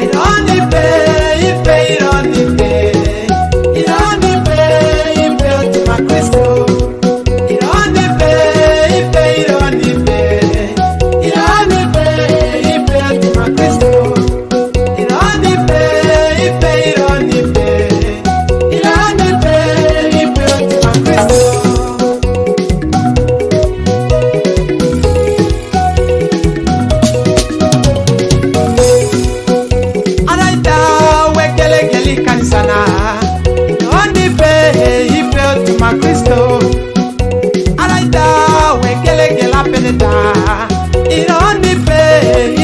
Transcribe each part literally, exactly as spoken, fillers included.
Ironipe, ipe, ironipe. Ironipe, ipe, otima Kristo. Ironipe, ipe, ironipe. Ironipe, ipe, otima Kristo. Ironipe, ipe, ironipe. Ironipe, ipe, otima Kristo. Araita wekele geli kanisana. Ironipe, ipe, otima Kristo. Araita wekele gela peneta. Ironipe,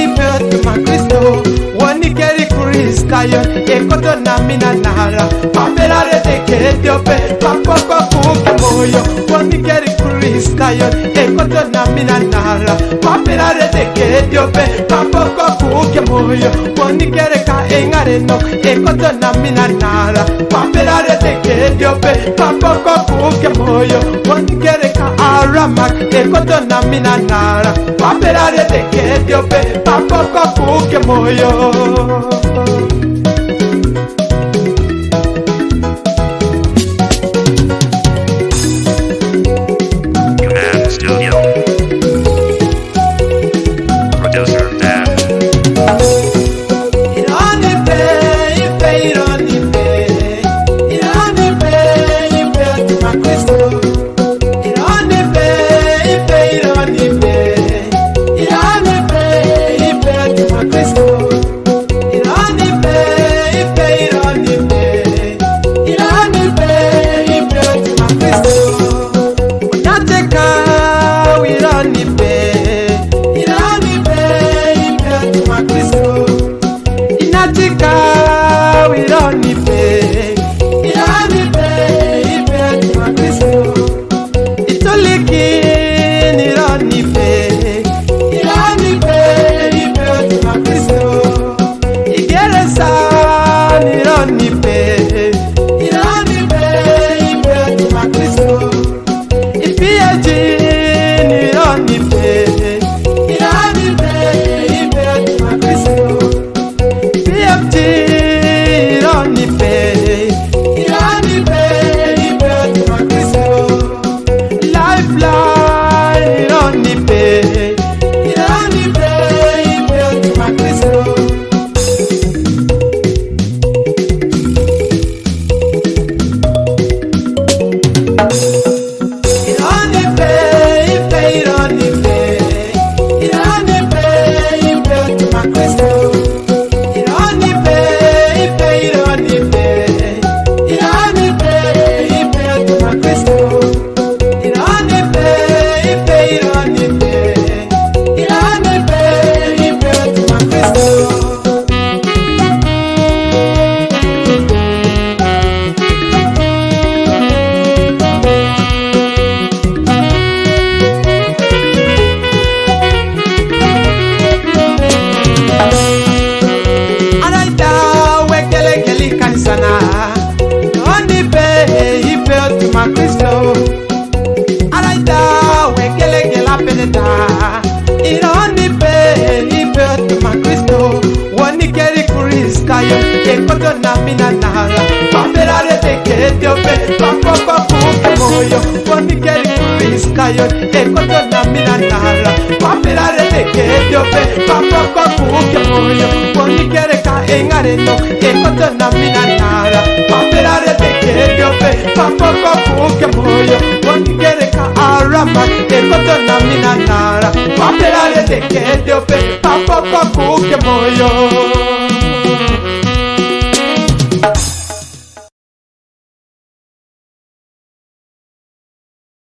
ipe, otima Kristo. Woni keri Kristayo, ekoto na mina nara. Papela rete ke diope, papoko kuke moyo. Woni keri Kristayo, ekoto na mina nara. Papela rete ke diope, papoko kuke moyo. Woni kere ka engare no, ekoto na mina nara. Papela rete ke diope, papoko kuke moyo. Woni kere ka aramak, ekoto na mina nara. Papela rete ke diope, papoko kuke moyo. Command Studio. Producer Dan. Ironipe, ipe, ironipe. Ironipe, ipe, otima Kristo. Ironipe, ipe, ironipe. Ironipe, ipe, otima Kristo. Ironipe, ipe, ironipe. Ironipe, ipe, otima Kristo. Unateka, ironipe. Ironipe, ipe, otima Kristo. Inatika, ironipe. Ironipe, ipe, otima Kristo. Itoliki, ironipe. Ironipe, ipe, otima Kristo. Igeresa, ironipe. Ironipe, ipe, otima Kristo. Ipiaji, ironipe. Ironipe, ipe, otima Kristo. P F G, ironipe. Ironipe, ipe, otima Kristo. Lifeline, ironipe. Ironipe, ipe, otima Kristo. Ironipe, ipe, ironipe. Ironipe, ipe, otima Kristo. Ironipe, ipe, ironipe. Ironipe, ipe, otima Kristo. Ironipe, ipe, ironipe. Ironipe, ipe, otima Kristo. Araita wekele geli kanisana. Ironipe, ipe, otima Kristo. Araita wekele gela peneta. Ironipe, ipe, otima Kristo. Woni keri Kristayo, ekoto na mina nara. Papela rete ke diope, papoko kuke moyo. Woni keri Kristayo, ekoto na mina nara. Papela rete ke diope, papoko kuke moyo. Woni kere ka engare no, ekoto na mina nara. Papela rete ke diope, papoko kuke moyo. Woni kere ka arama, ekoto na mina nara. Papela rete ke diope, papoko kuke moyo.